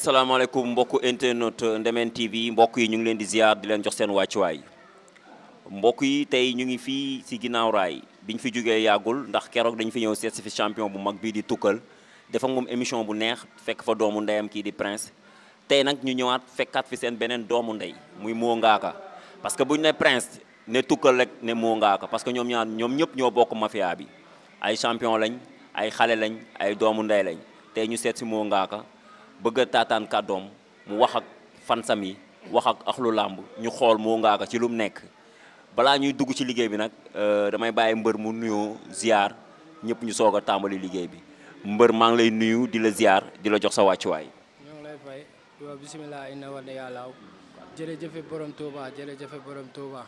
asalaamaaleykum mbokku internet Ndemene TV mbokk yi ñu ngi leen di ziar di leen jox seen wàccuwaay mbokk yi tey ñu ngi fii si ginnaaw raay biñ fi jógee yàggul ndax keroog dañu fi ñëw seet si fi champion bu mag bii di Tukkal def ak moom émission bu neex fekk fa doomu ndeyam kii di Prince tey nag ñu ñëwaat fekkaat fi seen beneen doomu ndey muy Mo Ngaka parce que bu ñu ne Prince ne Tukkal rek ne Mo Ngaka parce que ñoom ñëpp ñoo bokk mafia bi ay champion lañ ay xale lañ ay doomu ndey lañ tey ñu seet si Mo Ngaka bëgg a taataan kàddoom mu wax ak fansam yi wax ak axlu làmb ñu xool Mo Ngaka ci lu mu nekk balaa ñuy dugg ci liggéey bi nag damay bàyyi mbër mu nuyoo ziar ñëpp ñu soog a tàmbali liggéey bi mbër maa ngi lay nuyu di la ziar di la jox sa wàccuwaay. ñoo ngi lay fay yow bisimilah inna wa yàllaaw jërëjëfe borom Touba jërëjëfe borom Touba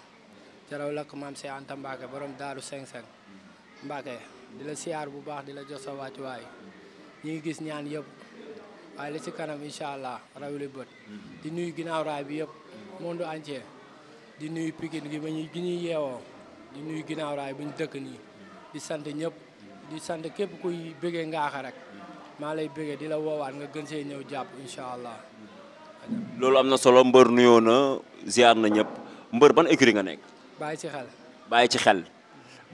jaraw lakk maam si Anta Mbacke borom Daaru 5-5 Mbacke di la ziar bu baax di la jox sa wàccuwaay ñi ngi gis ñaan yëpp. waaye li ci kanam incha allah rawli bët di nuyu ginnaaw raay bi yëpp monde entier di nuyu Pikine gi ba ñu gi ñuy yeewoo di nuyu ginnaaw raay bu ñu dëkk nii di sant ñëpp di sant képp kuy bëggee Ngaka rek maa lay bëggee di la woowaat nga gën see ñëw jàpp incha allah. loolu am na solo mbër nuyoo na ziar na ñëpp mbër ban écurie nga nekk. bàyyi ci xel. bàyyi ci xel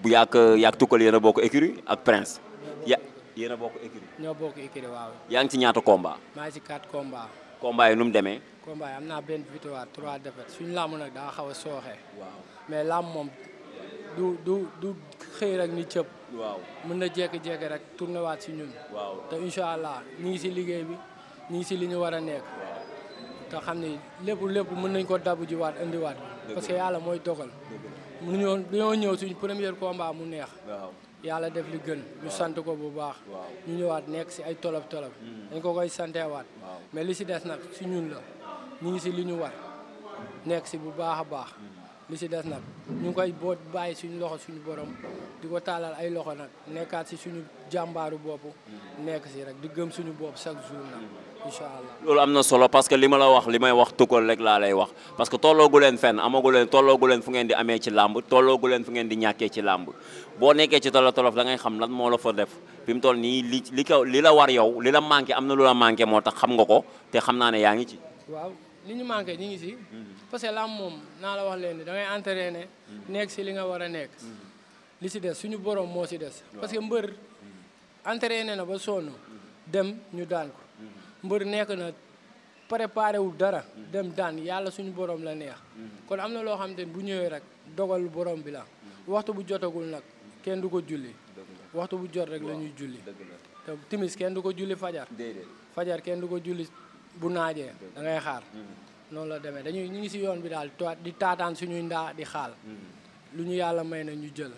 bu yàgg Tukkal yéen a bokk écurie ak Prince yéen a bokk écurie. ñoo bokk écurie waaw. yaa ngi ci ñaata combat. maa ngi ci 4 combats. combat yi nu mu demee. combat yi am naa benn victoire 3 défaites suñu làmb nag daa xaw a sooxe. waaw mais làmb moom du xëy rek ni cëpp. waaw mën na jékki-jékki rek tourné waat si ñun. waaw te incha allah ñu ngi si liggéey bi ñu ngi si li ñu war a nekk. te xam ni lépp mën nañ ko dabu ji waat indiwaat ko. parce que yàlla mooy dogal. dañoo ñëw suñu premier combat mu neex. waaw yàlla def li gën ñu sant ko bu baax. ñu ñëwaat nekk si ay tolof dañ ko koy santeewaat. mais li si des nag si ñun la ñu ngi si li ñu war nekk si bu baax a baax. li si des nag ñu ngi koy boot bàyyi suñu loxo suñu borom di ko taalal ay loxo nag nekkaat si suñu jàmbaaru bopp. nekk si rek di gëm suñu bopp chaque jour nag incha allah. loolu am na solo parce que li ma la wax li may wax Tukkal rek laa lay wax parce que tolloogu leen fenn tolloogu leen fu ngeen di amee ci làmb tolloogu leen fu ngeen di ñàkkee ci làmb boo nekkee ci tolof da ngay xam lan moo la fa def fi mu toll nii li la war yow li la manqué am na lu la manqué moo tax xam nga ko te xam naa ne yaa ngi ci. waaw li ñu manqué ñu ngi si. parce que làmb moom naa la wax leen ni da ngay entraîné nekk si li nga war a nekk. li si des suñu borom moo si des. parce que mbër entraîné na ba sonn dem ñu daan ko. mbër nekk na préparé wul dara dem daan yàlla suñu borom la neex kon am na loo xam te ne bu ñëwee rek dogal borom bi la waxtu bu jotagul nag kenn du ko julli waxtu bu jot rek la ñuy julli te timis kenn du ko julli fajar kenn du ko julli bu naajee da ngay xaar noonu la demee ñu ngi si yoon bi daal di taataan suñuy ndaa di xaal lu ñu yàlla may na ñu jël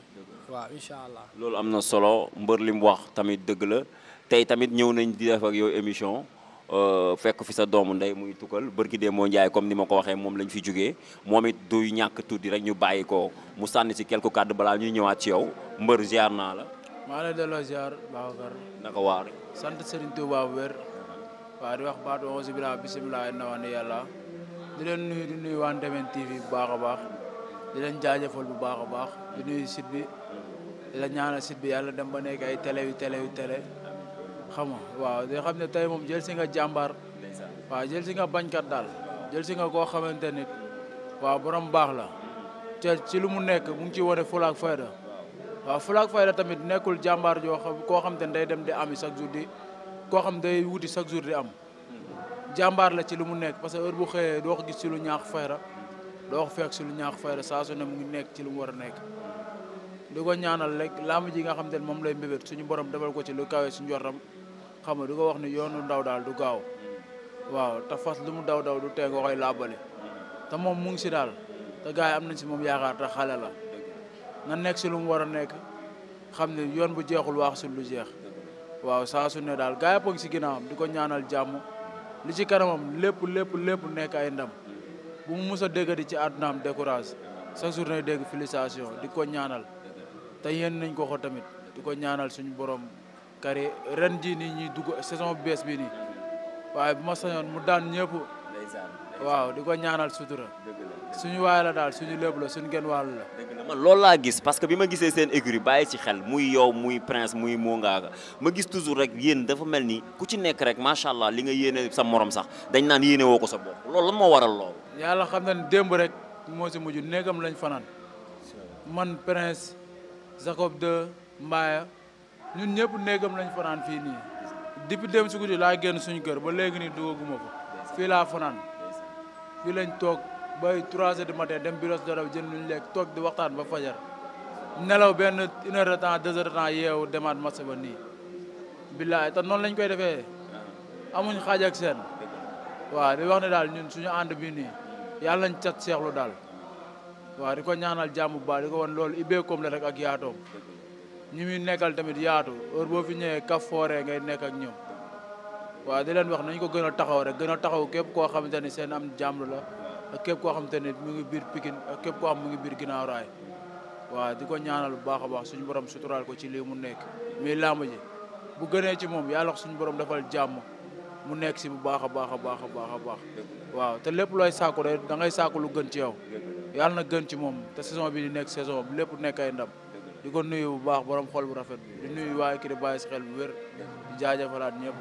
waaw incha allah. loolu am na solo mbër li mu wax tamit dëgg la tey tamit ñëw nañ di def ak yow émission fekk fi sa doomu ndey muy Tukkal bërki dee moo njaay comme ni ma ko waxee moom lañ fi jógee moom it du ñàkk tuuti rek ñu bàyyi ko mu sànni si quelques kàddu balaa ñuy ñëwaat ci yow mbër ziar naa la. maa lay delloo ziar Babacar. naka waar. sant Serigne Touba bu wér. waaw di wax baatu auzu bilaahi bisimilah inna wa yàlla. di leen nuyu di nuyu waa Ndemene TV bu baax a baax. di leen jaajëfal bu baax a baax di nuyu site bi di la ñaanal site bi yàlla dem ba nekk ay télé xam nga waaw di xam ne tey moom jël si nga jàmbaar waaw jël si nga bañkat daal jël si nga koo xamante nit waaw borom baax la te ci lu mu nekk mu ngi ci wane fulaak fayda waaw fulaak fayda tamit nekkul jàmbaar joo xam koo xam te ne day dem di ami chaque jour di koo xam day wuti chaque jour di am jàmbaar la ci lu mu nekk parce que heure bu xëyee doo ko gis ci lu ñaax fayda doo ko fekk ci lu ñaax fayda saa su ne mu ngi nekk ci lu mu war a nekk di ko ñaanal rek làmb ji nga xam te ne moom lay mbébét suñu borom defal ko ci lu kawe suñu njortam xam nga du ko wax ni yoonu ndaw daal du gaaw waaw te fas lu mu daw du tee nga koy laabali te moom mu ngi si daal te gars yi am nañ si moom yaakaar te xale la na nekk si lu mu war a nekk xam ne yoon bu jeexul waax si lu jeex waaw saa su ne daal gars yi a ngi si ginnaawam di ko ñaanal jàmm li ci kanamam lépp nekk ay ndam bu mu mus a déggati ci àddunaam décourage chaque jour nay dégg félicitation di ko ñaanal te yéen nañ ko tamit di ko ñaanal suñu borom kari ren ji nii ñuy dugg saison bees bi nii waaye bu ma sañoon mu daan ñëpp waaw di ko ñaanal sutura suñu waay la daal suñu lépp la suñu genn wàllu la. dëgg la man loolu laa gis parce que bi ma gisee seen écurie bàyyi ci xel muy yow muy Prince muy Mo Ngaaga ma gis toujours rek yéen dafa mel ni ku ci nekk rek macha allah li nga yéene sa morom sax dañ naan yéene woo ko sa bopp loolu lan moo waral loolu. yàlla xam na ne démb rek moo si mujj néegam lañ fanaan man Prince Jacob de Mbaaya ñun ñëpp néegam lañ fanaan fii nii depuis démb si guddi laa génn suñu kër ba léegi nii duggaguma ko fii laa fanaan fii lañ toog bay 3 heures du matin dem bureau dara jël luñu lekk toog di waxtaan ba fajar nelaw benn 1 heure de temps 2 heures de temps yeewu demaat match ba nii billaay te noonu lañ koy defee amuñ xaaj ak seen waaw di wax ne daal ñun suñu ànd bi nii yàlla nañ cat seexlu daal waaw di ko ñaanal jàmm bu baax di ko wan loolu ibbeekoom la rek ak yaatoom ñi muy nekkal tamit yaatu heure boo fi ñëwee kaf fooree ngay nekk ak ñoom waaw di leen wax nañ ko gën a taxaw rek gën a taxaw képp koo xamante ni seen am jàmm la ak képp koo xamante ni mu ngi biir Pikine ak képp koo xam mu ngi biir Guinaw Rail waaw di ko ñaanal bu baax a baax suñu borom suturaal ko ci lii mu nekk mais làmb ji bu gënee ci moom yàlla suñu borom defal jàmm mu nekk si bu baax a baax a baax a baax a baax waaw te lépp looy sàkku de da ngay sàkku lu gën ci yow yàlla na gën ci moom te saison bi di nekk saison bi lépp nekk ay ndam di ko nuyu bu baax borom xol bu rafet di nuyu waa kii di bàyyi si xel bu wér di jaajëfalaat ñëpp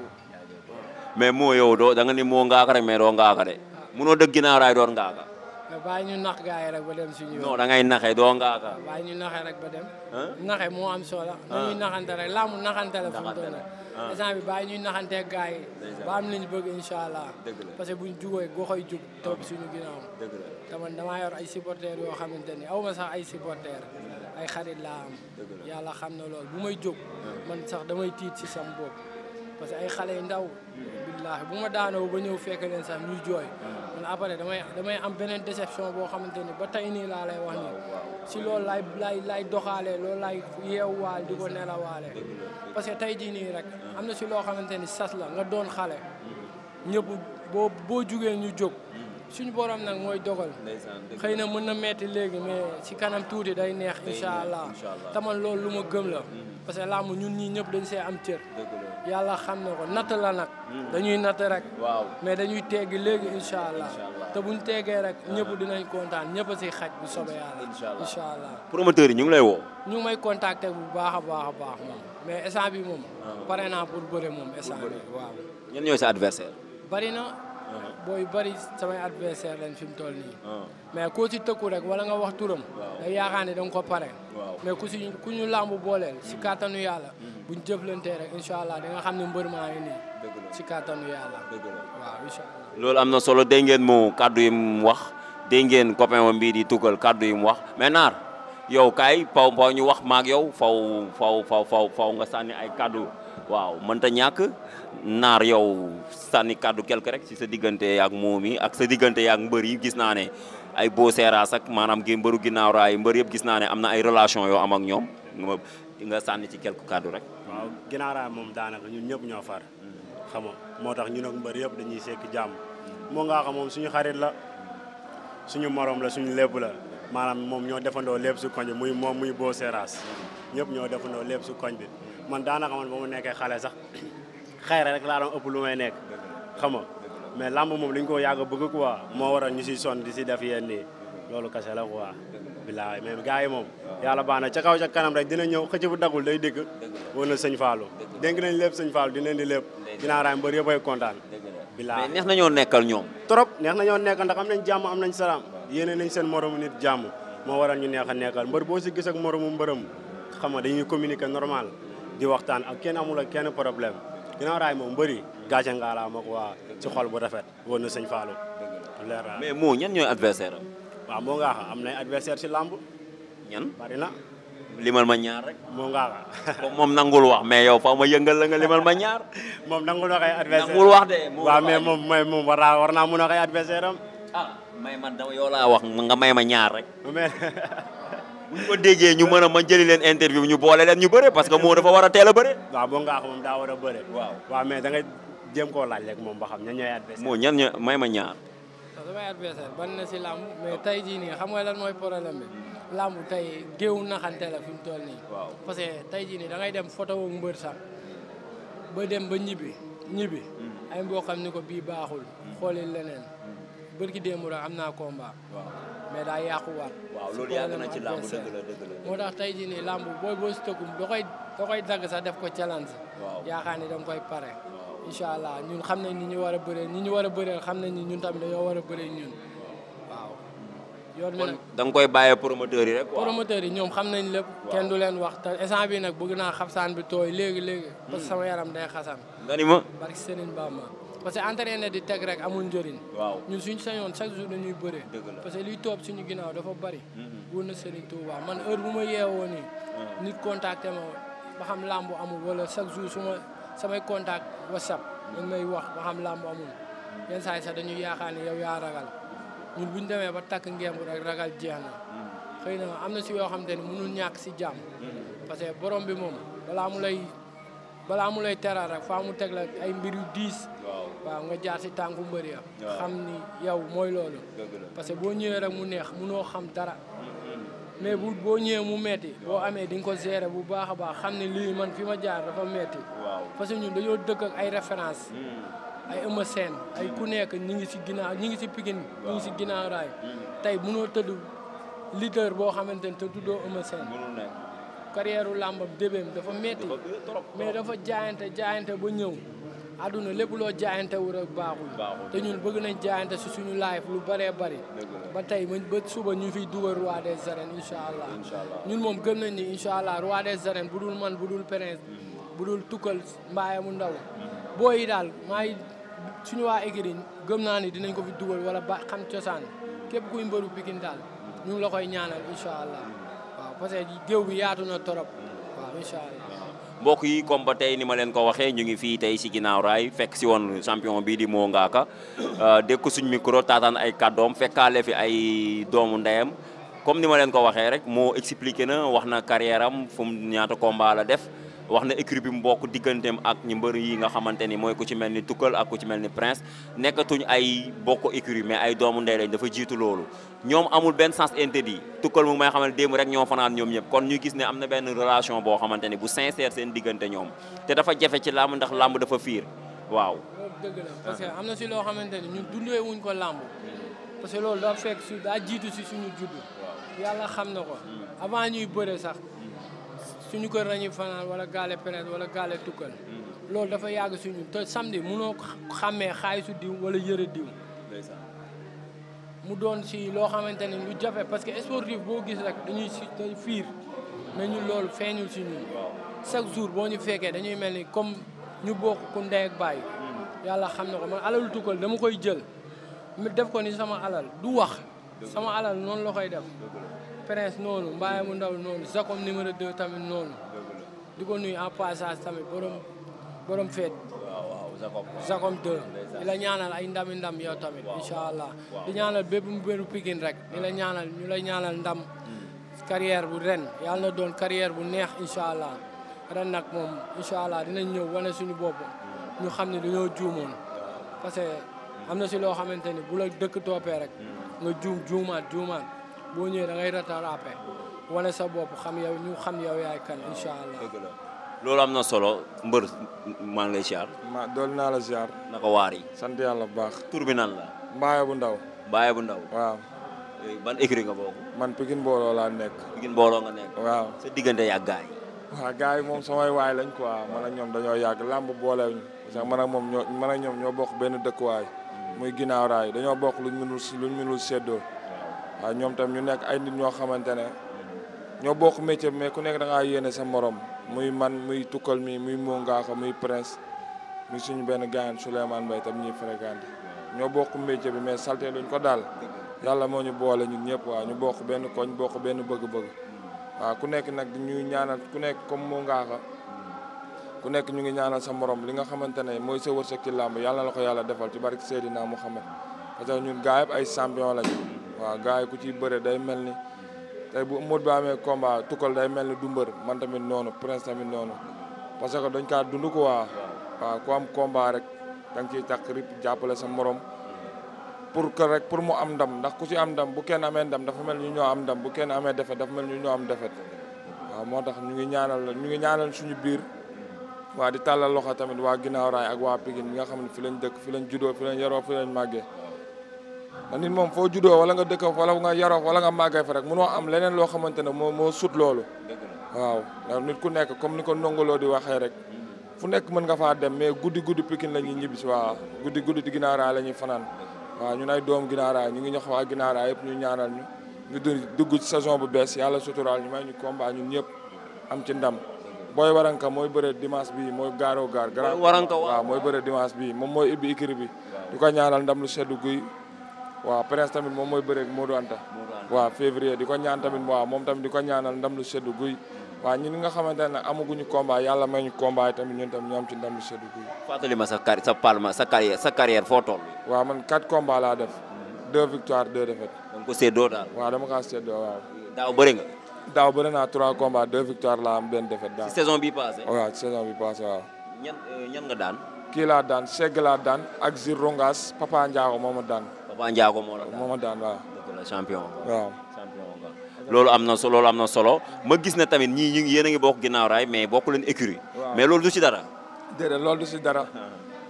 mais moo yow doo da nga ni Mo Ngaaga rek mais doo Ngaaga de munoo dëgg Guinaw Rail doon Ngaaga. mais bàyyi ñu nax gars yi rek ba dem suñu yoon. non da ngay naxee doo Ngaaga. bàyyi ñu naxee rek ba dem. naxe moo am solo. nañuy naxante rek laamu naxante la fu mu toll nii. instant bi bàyyi ñuy naxanteeg gars yi. ba am li ñu bëgg incha allah. parce que buñ jugee goxoy jug topp suñu ginnaaw. te man damaa yor ay supporters yoo xamante ni aw ma sax ay supporters ay xarit laa am. yàlla xam na loolu bu may jóg man sax damay tiit si sam bopp parce que ay xale yu ndaw. billaahi bu ma daanoo ba ñëw fekk leen sax ñuy jooy. man après damay am beneen déception boo xamante ni ba tey nii laa lay wax nii si loolu laay doxalee loolu laay yeewwaal di ko nelawaale parce que tey jii nii rek am na si loo xamante ni sas la nga doon xale ñëpp boo jugee ñu jóg suñu borom nag mooy dogal xëy na mën na metti léegi mais si kanam tuuti day neex incha allah te man loolu lu ma gëm la parce que làmb ñun ñii ñëpp dañ see am cër yàlla xam na ko natt la nag dañuy natt rek mais dañuy teggi léegi incha allah te buñ teggee rek ñëpp dinañ kontaan ñëpp a si xaj bu soobee yàlla incha allah promoteurs yi ñu ngi lay woo ñu ngi may contacter bu baax a baax a baax moom mais instant bi moom pare naa pour bëre moom instant bi waaw ñen ñooy sa adversaire bari na booy bari samay adversaire lañ fi mu toll nii mais koo ci tëkku rek wala nga wax turam day yaakaar ne da nga ko pare mais ku ñu làmb booleel si kàttanu yàlla buñ jëflantee rek incha allah di nga xam ne mbër maa ngi nii si kàttanu yàlla waaw incha allah loolu am na solo dégg ngeen mu kàddu yi mu wax dégg ngeen copain wa mbii di tugal kàddu yi mu wax mais naar yow kaay faw ñu wax maag yow faw nga sànni ay kàddu waaw mënta ñàkk naar yow sànni kàddu quelque rek ci sa diggante yaak moom yi ak sa diggante yaak mbër yi gis naa ne ay Beau Seras ak maanaam gi mbëru Guinaw Rail mbër yëpp gis naa ne am na ay relation yoo am ak ñoom nga sànni ci quelque kàddu rek waaw Guinaw Rail moom daanaka ñun ñëpp ñoo far xam nga moo tax ñun ak mbër yëpp dañuy sekk jàmm Mo Ngaaga moom suñu xarit la suñu morom la suñu lépp la maanaam moom ñoo defandoo lépp si koñ bi muy moom muy Beau Seras ñëpp ñoo defandoo lépp si koñ bi man daanaka man ba mu nekkee xale sax xayra rek laa doon ëpp lu may nekk xam nga mais lamb moom dañ ko yàgg bëgg quoi moo waral ñu si sonn di si def yéen nii loolu kese la quoi bilaay mais gars yi moom yàlla baax na ca kaw ca kanam rek dina ñëw xëcc bu dagul day dégg woon na sëñ Fallou dénk nañ lépp sëñ Fallou dinañ di lépp Guinaw Rail mbër yëpp ay kontaan bilaay mais neex nañoo nekkal ñoom trop neex nañoo nekkal ndax am nañ jàmm am nañ salaam yéene nañ seen moromu nit jàmm moo waral ñu neex a nekkal mbër boo si gis ak moromu mbërëm xam nga dañuy communiquer normal di waxtaan ak kenn amul ak kenn problème Guinaw Rail moom mbëri gàcce ngaala ma ko waa ci xol bu rafet woon na sëñ Fallou leer na mais moo ñan ñooy adversaire am waaw Mo Ngaaga am nay adversaire si lamb ñan bari na limal ma ñaar rek Mo Ngaaga comme moom nangul wax mais yow faw ma yëngal la nga limal ma ñaar moom nangul wax ay adversaire nangul wax de waaw mais moom war naa mun a wax ay adversaire am may man dama yow laa wax nga may ma ñaar rek mais bu ñu ko déggee ñu mën a ma jëli leen interview ñu boole leen ñu bëre parce que moo dafa war a teel a bëre waaw Mo Ngaaga moom daa war a bëre waaw mais da nga jéem koo laaj rek moom ba xam ñan ñooy adversaire moo ñan ñoo may ma ñaar samay adversaire ban na si làmb mais tey jii nii xam nga lan mooy problème bi làmb tey géew naxante la fi mu toll nii parce que tey jii nii da ngay dem photo wu mbër sax ba dem ba ñibbi ay mbokkam ni ko bii baaxul xoolil leneen bërki démb rek am naa combat. waaw mais daa yàquwaat. waaw loolu yàgg na ci làmb dëgg la dëgg la. moo tax tey jii nii làmb boo si tëkkum da koy dagg sax def ko challenge. waaw yaakaar ni da nga koy pare. incha allah ñun xam nañ ni ñu war a bëree ñi ñu war a bëreel xam nañ ni ñun tamit dañoo war a bëree ñun waaw. yoon bi nag da nga koy bàyyee promoteurs yi rek. promoteurs yi ñoom xam nañ lépp. kenn du leen wax te instant bi nag bëgg naa xabsaan bi tooy léegi. parce que sama yaram day xasan. nga ni ma. barki Serigne Bamba. parce que entraîné di teg rek amul njëriñ. waaw ñun suñ sañoon chaque jour dañuy bëree. parce que liy toog suñu ginnaaw dafa bari. wóor na Serigne Touba man heure bu ma yeewoo nii. nit contacté ma ba xam làmb amul wala chaque jour samay contact WhatsApp dañ may wax ba xam làmb amul. yenn saa yi sax dañuy yaakaar ni yow yaa ragal ñun bu ñu demee ba takk ngemb rek ragal jeex na. xëy na am na si yoo xamante ni mënul ñàkk si jàmm. parce que borom bi moom balaa mu lay teral rek faa mu teg la ay mbir yu diis. waaw nga jaar si tànku mbër ya xam ni yow mooy loolu. parce que boo ñëwee rek mu neex munoo xam dara. mais boo ñëwee mu metti boo amee di nga ko gérer bu baax a baax xam ne lii man fi ma jaar dafa metti parce que ñun dañoo dëkk ak ay référence ay Eumeu Sène ay ku nekk ñi ngi si ginnaaw ñi ngi si Pikine ñi ngi si ginnaaw raay tey munoo tëdd leader boo xamante ne te tuddoo Eumeu Sène carrière u làmbam débéem dafa metti mais dafa jaayante ba ñëw àdduna lépp loo jaayante wu rek baaxul te ñun bëgg nañ jaayante si suñu life lu bëree bëri ba tey ba suba ñu fiy dugal roi des arènes incha allah ñun moom gëm nañ ni incha allah roi des arènes bu dul man bu dul Prince bu dul tukkal mbaaye mu ndaw boo yi daal suñu waa écurie gëm naa ni dinañ ko fi dugal wala ba xam cosaan képp kuy mbëru Pikine daal ñu ngi la koy ñaanal incha allah waaw parce que géew bi yaatu na torop waaw incha allah mbokk yi comme ba tey ni ma leen ko waxee ñu ngi fii tey si ginnaaw raay fekk si woon champion bii di Mo Ngaka dégg ko suñ micro taataan ay kàddoom fekkaale fi ay doomu ndeyam comme ni ma leen ko waxee rek moo expliqué na wax na carrière am fu mu ñaata combat la def wax na écurie bi mu bokk digganteem ak ñi mbër yi nga xamante ni mooy ku ci mel ni Tukkal ak ku ci mel ni Prince nekkatuñ ay bokk écurie mais ay doomu ndey lañ dafa jiitu loolu ñoom amul benn sens interdit Tukkal mu may xamal démb rek ñoo fanaan ñoom ñëpp kon ñu gis ne am na benn relation boo xamante ni bu sincère seen diggante ñoom te dafa jafe ci làmb ndax làmb dafa fiir waaw. loolu dëgg la parce que am na si loo xamante ni ñun dundee wuñ ko làmb parce que loolu daa fekk daa jiitu si suñu judd yàlla xam na ko avant ñuy bëre sax suñu kër lañuy fanaan wala gaale Prince wala gaale Tukkal loolu dafa yàgg suñu te samedi mënoo xàmmee xaalisu diw wala yëre diw mu doon si loo xamante ni lu jafe parce que sportif boo gis rek dañuy fiir mais ñun loolu feeñul si ñun chaque jour boo ñu fekkee dañuy mel ni comme ñu bokk ku ndey ak baay yàlla xam na ko man alalu Tukkal dama koy jël def ko ni sama alal du wax sama alal noonu la koy def Prince noonu Mbaye mu ndaw noonu Jacob numéro 2 tamit noonu di ko nuyu en passage tamit borom feet Jacob 2 di la ñaanal ay ndam yow tamit incha allah di ñaanal bépp mbëru Pikine rek di la ñaanal ñu lay ñaanal ndam carrière bu ren yàlla na doon carrière bu neex incha allah ren nag moom incha allah dinañ ñëw wane suñu bopp ñu xam ne dañoo juumoon parce que am na si loo xamante ni bu la dëkk toppee rek nga juumaat boo ñëwee da ngay rattrapé wane sa bopp xam yow ñu xam yow yaay kan incha allah. dëgg la loolu am na solo mbër maa ngi lay ziar. dool naa la ziar. naka waar yi. sant yàlla bu baax. tur bi nan la. Mbaye bu ndaw. Mbaye bu ndaw. waaw. ban écurie nga bokk. man Pikine Mbooloo laa nekk. Pikine Mbooloo nga nekk. waaw sa diggante yàgg gaay yi. waaw gars yi moom samay waay lañ quoi man ak ñoom dañoo yàgg làmb boolewuñu parce que man ak ñoom ñoo bokk benn dëkkuwaay. muy ginnaaw raay dañoo bokk luñ mënul séddoo. waaw ñoom tam ñu nekk ay nit ñoo xamante ne ñoo bokk métier mais ku nekk da ngaa yéene sa morom muy man muy Tukkal mi muy Mo Ngaka muy Prince muy suñu benn gaañ Souleymane Mbaye tam ñuy fréquenté ñoo bokk métier bi mais salté luñ ko daal yàlla moo ñu boole ñun ñëpp waaw ñu bokk benn koñ bokk benn bëgg-bëgg waaw ku nekk nag ñuy ñaanal ku nekk comme Mo Ngaka ku nekk ñu ngi ñaanal sa morom li nga xamante ne mooy sa wërsëg ci làmb yàlla la ko yàlla defal ci barke Seydina Mouhamed parce que ñun gars yëpp ay champion lañu waaw gars yi ku ciy bëre day mel ni tey bu Modou Ba amee combat Tukkal day mel ni du mbër man tamit noonu Prince tamit noonu parce que dañ kaa dund ko waaw ku am combat rek da nga ciy takk rip jàppale sa morom pour que rek pour mu am ndam ndax ku ci am ndam bu kenn amee ndam dafa mel ni ñoo am ndam bu kenn amee defet dafa mel ni ñoo am defet waaw moo tax ñu ngi ñaanal suñu biir waa di tàllal loxo tamit waa ginnaaw raay ak waa Pikine bi nga xam ne fi lañ dëkk fi lañ juddoo fi lañ yaroo fi lañ màggee nit moom foo juddoo wala nga dëkk wala nga yaroo wala nga màggee fa rek mënoo am leneen loo xamante ne moo sut loolu waaw ndax nit ku nekk comme ni ko nongoloo di waxee rek fu nekk mën nga faa dem mais guddi Pikine la ñuy ñibbi si waaw guddi di Guinaw Rail la ñuy fanaan waaw ñun ay doom Guinaw Rail ñu ngi ñox waa Guinaw Rail yëpp ñu ñaanal ñu dugg ci saison bu bees yàlla suturaal ñu may ñu combat ñun ñëpp am ci ndam Boy Waranka mooy bëre dimanche bi mooy gaaroo gaar Waranka waaw mooy bëre dimanche bi moom mooy ibbi ikiri bi di ko ñaanal ndam lu seddu guy waaw Prince tamit moom mooy bëre Modou Anta waaw février di ko ñaan tamit waaw moom tamit di ko ñaanal ndam lu seddu guy waaw ñun nga xamante ne amaguñu combat yàlla may ñu combat tamit ñun tamit ñu am ci ndam lu seddu guy fàttali ma sa carrière foo toll waaw man 4 combats laa def 2 victoires 2 défaites danga ko séddoo daal waaw dama kaa séddoo waaw daaw bëri nga daaw bëri naa 3 combats 2 victoires laa am benn défaite daaw ci saison bi passé waaw ci saison bi passé waaw ñan nga daan kii laa daan Segg laa daan ak Zir Rongas Papa Ndiago moo ma daan Papa Ndiago moo ma daan waaw dëgg la champion waaw loolu am na solo ma gis ne tamit ñii yéen a ngi bokk Guinaw Rail mais bokku leen écurie mais loolu du ci dara déedéet loolu du ci dara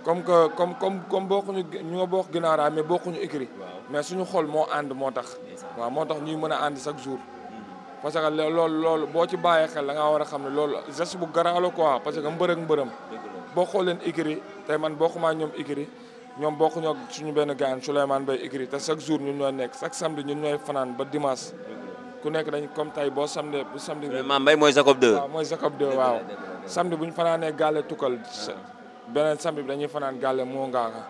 comme bokkuñu ñu nga bokk Guinaw Rail mais bokkuñu écurie mais suñu xol moo ànd moo tax waaw moo tax ñuy mën a ànd chaque jour parce que loolu boo ci bàyyee xel da ngaa war a xam ne loolu geste bu garaaw la quoi parce que mbër ak mbërëm boo xool leen écurie tey man bokkuma ñoom écurie ñoom bokkuñoo suñu benn gaañ Souleymane Bay écurie te chaque jour ñun ñooy nekk chaque samedi ñun ñooy fanaan ba dimanche ku nekk dañ comme tey bu samedi Souleymane Bay mooy Jacob 2 waaw mooy Jacob 2 waaw samedi bu ñu fanaanee gàlle tukkal beneen samedi bi dañuy fanaan gàlle moo ngaaka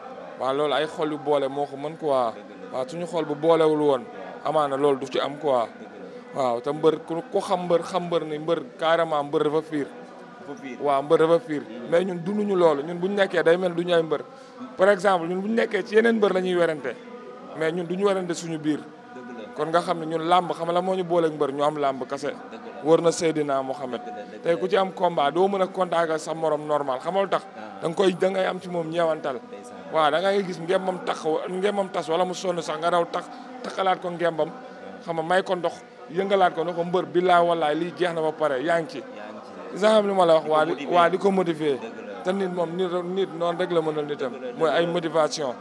waaw loolu ay xol yu boole moo ko mën quoi waaw suñu xol bu boolewul woon amaana loolu du ci am quoi waaw te mbër ku xam mbër ni mbër carrément mbër dafa fiir waaw mbër dafa fiir mais ñun dunduñu loolu ñun buñu nekkee day mel du ñu ay mbër par exemple ñun buñu nekkee ci yeneen mbër la ñuy werante mais ñun duñu werante suñu biir kon nga xam ne ñun làmb xam la moo ñu booleeg mbër ñu am làmb kase wër na Seydina Mohamed tey ku ci am combat doo mën a contact ak sa morom normal xamal tax da ngay am ci moom ñeewantal waaw da ngay gis ngembam tas wala mu sonn sax nga daw taxalaat ko ngembam xam nga may ko ndox yëngalaat ko ne ko mbër billaay wallaay lii jeex na ba pare yaa ngi ci xam li ma la wax waa di ko motiver te nit moom nit noonu rek la mënal nitam mooy ay motivation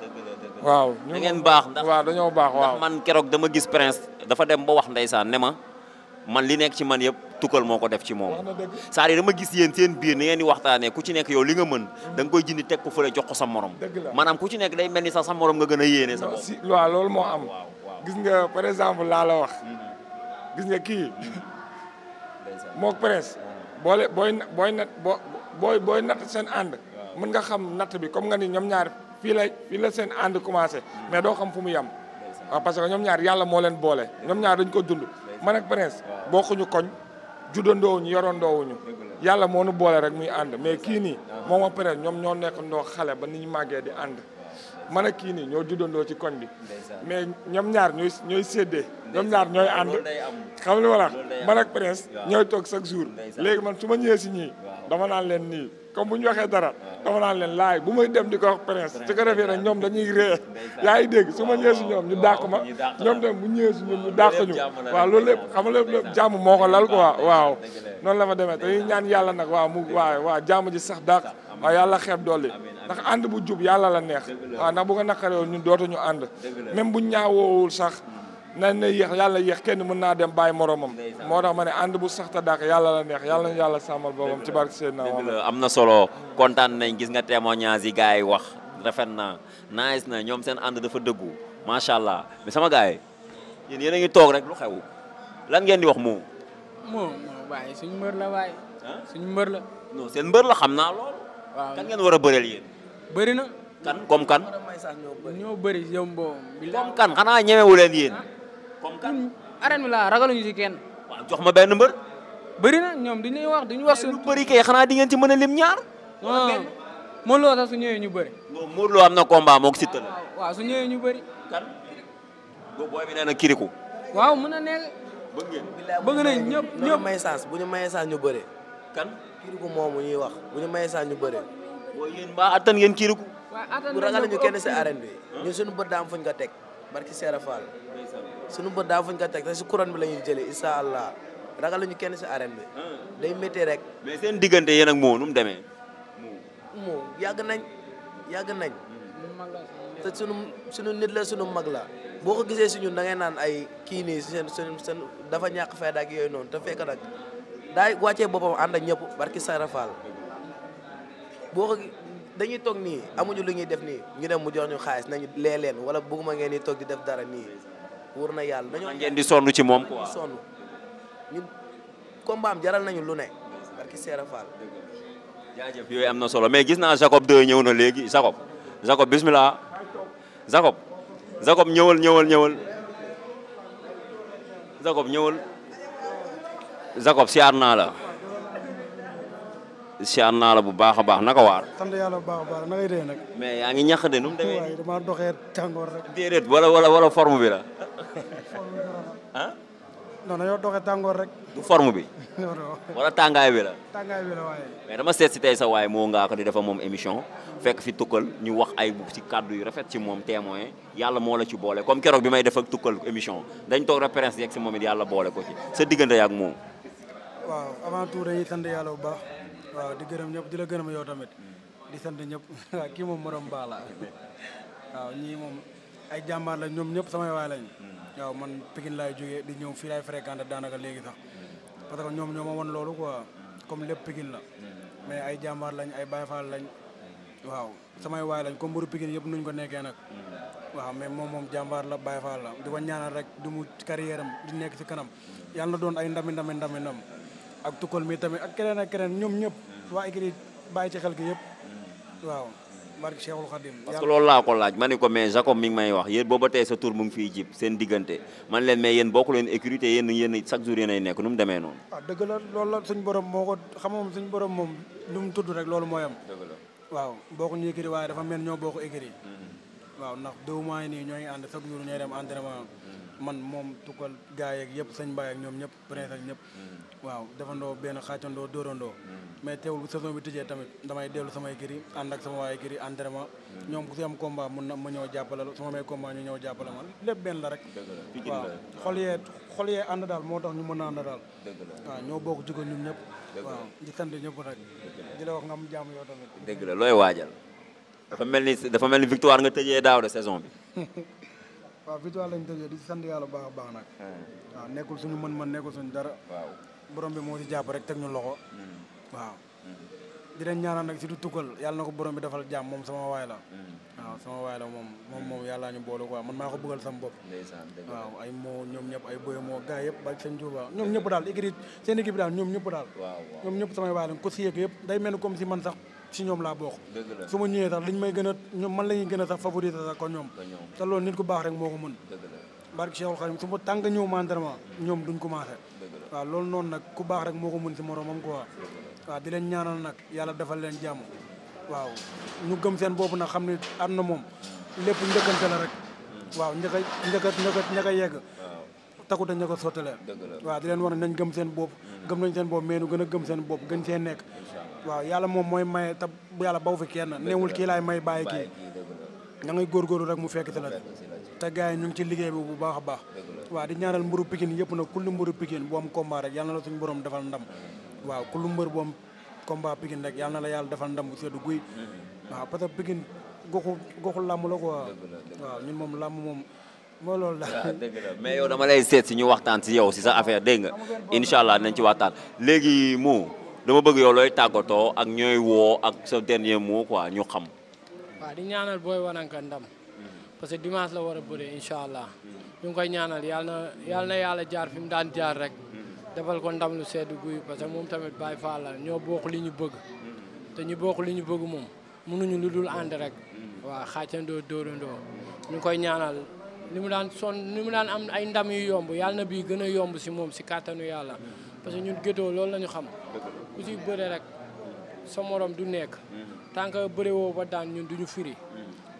waaw da ngeen baax ndax waaw dañoo baax waaw ndax man keroog dama gis Prince dafa dem ba wax ndeysaan ne ma man li nekk ci man yëpp tukkal moo ko def ci moom c'est-à-dire dama gis yéen seen biir ni ngeen di waxtaanee ku ci nekk yow li nga mën da nga koy jindi teg ko fële jox ko sa morom maanaam ku ci nekk day mel ni sax sa morom nga gën a yéene sa bopp waaw loolu moo am gis nga par exemple laa la wax gis nga kii mook Prince booy natt seen ànd mën nga xam natt bi comme nga ni ñoom ñaar fii la seen ànd commencé mais doo xam fu mu yem waaw parce que ñoom ñaar yàlla moo leen boole ñoom ñaar dañ ko dund man ak Prince bokkuñu koñ juddandoowuñu yorondoowuñu yàlla moo nu boole rek muy ànd mais kii nii moom ak Prince ñoom ñoo nekk ndoo xale ba ni ñu màggee di ànd man ak kii nii ñoo juddandoo ci koñ bi mais ñoom ñaar ñooy séddee ñoom ñaar ñooy ànd xam li ma la man ak Prince ñooy toog chaque jour léegi man su ma ñëwee si ñii dama naan leen nii comme bu ñu waxee dara dama naan leen laay bu may dem di ko wax Prince su ko defee nag ñoom dañuy ree yaa ngi dégg su ma ñëwee si ñoom ñu dàq ma ñoom tam bu ñëwee si ñun ñu dàq ñu waaw loolu lépp xam nga lépp jàmm moo ko lal quoi waaw noonu la fa demee te ñu ñaan yàlla nag waaw jàmm ji sax dàq waaw yàlla xeeb dolli ndax ànd bu jub yàlla la neex waaw ndax bu ko naqaree ñun dootuñu ànd même bu ñaawoowul sax nan na yéex yàlla yéex kenn mën naa dem bàyyi moromam moo tax ma ne ànd bu sax ta dàq yàlla la neex yàlla nañu yàlla sàmmal boobam ci barke Seydina am na solo kontaan nañ gis nga témoignage yi gars yi wax rafet na nice na ñoom seen ànd dafa dëggu macha allah mais sama gars yi yéen a ngi toog rek lu xew lan ngeen di wax moom waaye suñu mbër la waaye suñu mbër la non seen mbër la xam naa loolu waaw kan ngeen war a bëreel yéen bëri na kan comme kan ñoo bëri yow mbo comme kan xanaa ñemewu leen yéen comme kan arène bi laa ragaluñu ci kenn waaw jox ma benn mbër bëri na ñoom duñu wax lu bëri kay xanaa di ngeen ci mën a lim ñaar non Modou Lo sax su ñëwee ñu bëri non Modou Lo am na combat moog Siteu la waaw su ñëwee ñu bëri kan booy bi nee na kiriku waaw mën na nekk bëgg nañ ñëpp may chance bu ñu mayee chance ñu bëri kan kiriku moomu ñuy wax bu ñu mayee chance ñu bëri booy yéen mbaa attan ngeen kiriku bu ragal ñu kenn si arène bi ñun suñu bët daa am fuñ ko teg barki Seera Fall suñu bët daa am fuñ ko teg te si couronne bi la ñuy jëlee incha allah ragal ñu kenn si arène bi day métti rek. mais seen diggante yéen ak moo nu mu demee. moo yàgg nañ te sunu nit la sunu mag la boo ko gisee si ñun da ngay naan ay kii nii seen dafa ñàkk fayda ak yooyu noonu te fekk nag daay wàccee boppam ànd ak ñëpp barki Sara Fall boo ko dañuy toog nii amuñu lu ñuy def nii ñu dem mu jox ñu xaalis nañu lee leen wala bëgguma ngeen di toog di def dara nii wóor na yàlla dañoo ngeen di sonn ci moom quoi sonn ñun combat am jaral nañu lu ne barki Sara Fall. jaajëf yooyu am na solo mais gis naa Jacob 2 ñëw na léegi Jacob bismillah Jacob ñëwal Jacob siyaar naa la bu baax a baax naka waar. sant yàlla bu baax a baax naka dee nag. mais yaa ngi ñax de nu mu demee. waaye damaa doxee tàngoor rek. déedéet wala forme bi la. ah. non dañoo doxee tàngoor rek. du forme bi. wala tàngaay bi la. tàngaay bi la waaye. mais dama seet si tey sa waay moo ngaa ko di defa moom émission fekk fi tukkal ñu wax ay ci kàddu yu rafet ci moom témoin yàlla moo la ci boole comme keroog bi may def ak tukkal émission dañ toog référence yeeg si moom it yàlla boole ko ci sa diggante yaak moom. waaw avant tout dañuy sant yàlla bu baax. waaw di gërëm ñëpp di la gërëm yow tamit di sant ñëpp waaw kii moom morom baax la waaw ñii moom ay jàmbaar lañ ñoom ñëpp samay waay lañ waaw man Pikine laay jógee di ñëw fii laay fréquenté daanaka léegi sax parce que ñoom ñoo ma won loolu quoi comme lépp Pikine la mais ay jàmbaar lañ ay Baye Fall lañ waaw samay waay lañ comme mburu Pikine yëpp nuñ ko nekkee nag waaw mais moom jàmbaar la Baye Fall la di ko ñaanal rek du mu carrière am di nekk si kanam yàlla na doon ay ndam ak tukkal mi tamit ak keneen ak keneen ñoom ñëpp waa écrit bàyyi ci xel gi yëpp waaw barke Cheikhul Khadim parce que loolu laa ko laaj ma ne ko mais Jacob mi ngi may wax yéen booba tey sa tour mu ngi fiy jib seen diggante man leen mais yéen bokku leen écrit te yéen chaque jour yéen ay nekk nu mu demee noonu waaw dëgg la loolu la suñ borom moo ko xam moom suñ borom moom lu mu tudd rek loolu mooy am waaw bokku ñu écrit waaye dafa mel ñoo bokku écrit waaw ndax 2 mois nii ñooy ànd chaque jour ñooy dem entraînement man moom tukkal gars yeeg yëpp sëñ Baye ak ñoom ñëpp prince ak ñëpp waaw defandoo benn xaacandoo dóorandoo mais teewul bu saison bi tëjee tamit damay dellu samay kiri ànd ak sama waay kiri entraînement ñoom ku si am combat mun na ma ñëw jàppale la su ma may combat ñu ñëw jàppale man lépp benn la rek waaw xol yee ànd daal moo tax ñu mën a ànd daal waaw ñoo bokk jikko ñun ñëpp waaw di sant ñëpp rek di la wax nga am jàmm yow tamit dëgg la looy waajal dafa mel ni victoire nga tëjee daaw de saison bi waaw victoire lañ tëjee di sant yàlla baax a baax nag waaw nekkul suñu mën-mën nekkul suñu dara borom bi moo ci jàpp rek teg ñu loxo waaw di leen ñaanal nag si du tukkal yàlla na ko borom bi defal jàmm moom sama waay la waaw sama waay la moom yàllaa ñu boole quoi man maa ko bëggal sama bopp waaw ay moo ñoom ñëpp ay boye moo gars yëpp ba seen Touba ñoom ñëpp daal équipe seen équipe daal ñoom ñëpp daal ñoom ñëpp samay waay la ko si yëg yëpp day mel ni comme si man sax si ñoom laa bokk su ma ñëwee sax liñ may gën a ñoom man la ñuy gën a sax favoriser sax ko ñoom te loolu nit ku baax rek moo ko mën barke Cheikhul Khadim su ma tàng ñëw ma entraînement ñoom duñ commencé waaw loolu noonu nag ku baax rek moo ko mën si moromam quoi waaw di leen ñaanal nag yàlla defal leen jàmm waaw ñu gëm seen bopp nag xam ne am na moom lépp njëkkante la rek waaw njëkk a yegg takute ña ko sottale waaw di leen war nañ gëm seen bopp gëm nañ seen bopp mais nu gën a gëm seen bopp gën see nekk waaw yàlla moom mooy maye te yàlla baw fi kenn neewul kii laay may bàyyi kii da ngay góorgóorlu rek mu fekk si la te gars yi ñu ngi ci liggéey bi bu baax a baax waaw di ñaanal mburu Pikine yëpp nag kullu mburu Pikine bu am combat rek yàlla na la suñu borom defal ndam waaw kullu mbër bu am combat Pikine rek yàlla na la yàlla defal ndam bu seddu guy waaw parce que Pikine goxu làmb la quoi waaw ñun moom làmb moom moo loolu la dëgg la mais yow dama lay seet si ñu waxtaan si yow si sa affaire dégg nga incha allah nañ ci waxtaan léegi dama bëgg yow looy tàggatoo ak ñooy woo ak sa dernier mot quoi ñu xam. waaw di ñaanal booy wananka ndam parce que dimanche la war a bëree incha allah ñu ngi koy ñaanal yàlla na yàlla jaar fi mu daan jaar rek defal ko ndam lu sedd guy parce que moom tamit Baye Fall la ñoo bokk li ñu bëgg te ñu bokk li ñu bëgg moom mënuñu lu dul ànd rek waaw xaacandoo dóorandoo ñu ngi koy ñaanal li mu daan am ay ndam yu yomb yàlla na bii gën a yomb si moom si kàttanu yàlla parce que ñun Gétto loolu la ñu xam ku si bëre rek sa morom du nekk tant que bëre woo ba daan ñun duñu firi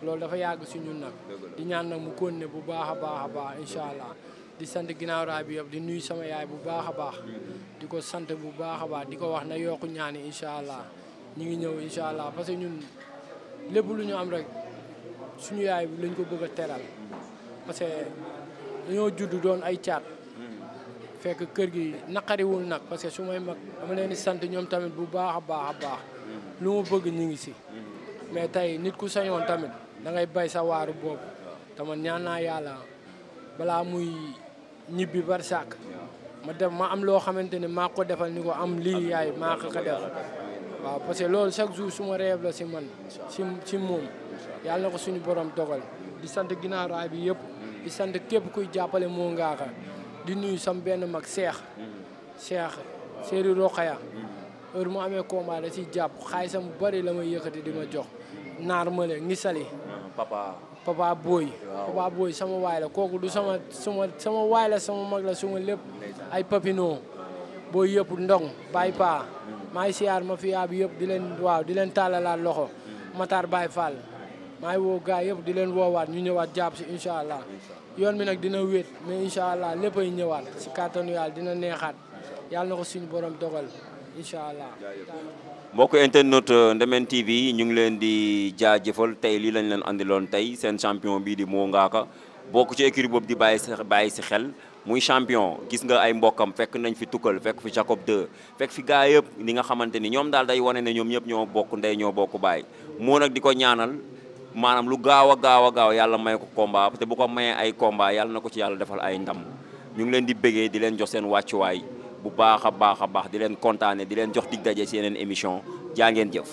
loolu dafa yàgg si ñun nag di ñaan nag mu continuer bu baax a baax incha allah di sant ginnaaw raay bi yëpp di nuyu sama yaay bu baax a baax di ko sant bu baax a baax di ko wax na yokku ñaani incha allah ñu ngi ñëw incha allah parce que ñun lépp lu ñu am rek suñu yaay bi lañ ko bëgg a teral parce que dañoo judd doon ay caat fekk kër gi naqariwul nag parce que su may mag dama leen di sant ñoom tamit bu baax a baax lu mu bëgg ñu ngi si mais tey nit ku sañoon tamit da ngay bay sa waaru boobu te man ñaan naa yàlla balaa muy ñibbi barsàq ma am loo xamante ne maa ko defal ni ko am lii yaay maa ko def waaw parce que loolu chaque jour suma rêve la si man si moom yàlla na ko suñu borom dogal di sant Guinaw Rail bi yëpp di sant képp kuy jàppale Mo Ngaka di nuyu sam benn mag Cheikh Séeri Rokhaya heure mu amee combat da siy jàpp xaalisam bu bari la may yëkkati di ma jox naar male ngi sali papa booy sama waay la kooku du sama waay la sama mag la suma lépp ay papino boo yëpp ndong Baye Pa maa ngi siyaar ma fiyaa bi yëpp di leen tàllalaat loxo Matar Baye Fall maa ngi woo gars yëpp di leen woowaat ñu ñëwaat jàpp si incha allah yoon bi nag dina wéet mais incha allah léppay ñëwaat si kàttanu yàlla dina neexaat yàlla na ko suñu borom dogal incha allah. mbokk internet Ndemen TV ñu ngi leen di jaajëfal tey lii lañ leen andiloon tey seen champion bii di Mo Ngaka bokk ci écurie boobu di bàyyi si xel muy champion gis nga ay mbokkam fekk nañ fi Tukkal fekk fi Jacob 2 fekk fi gaa yëpp ni nga xamante ni ñoom daal day wane ne ñoom ñëpp ñoo bokk ndey ñoo bokk baay moo nag di ko ñaanal maanaam lu gaaw a gaaw yàlla may ko combat te bu ko mayee ay combat yàlla na ko ci yàlla defal ay ndam ñu ngi leen di bëggee di leen jox seen wàccuwaay bu baax a baax di leen kontaane di leen jox dig daje si yeneen émission jaa ngeen jëf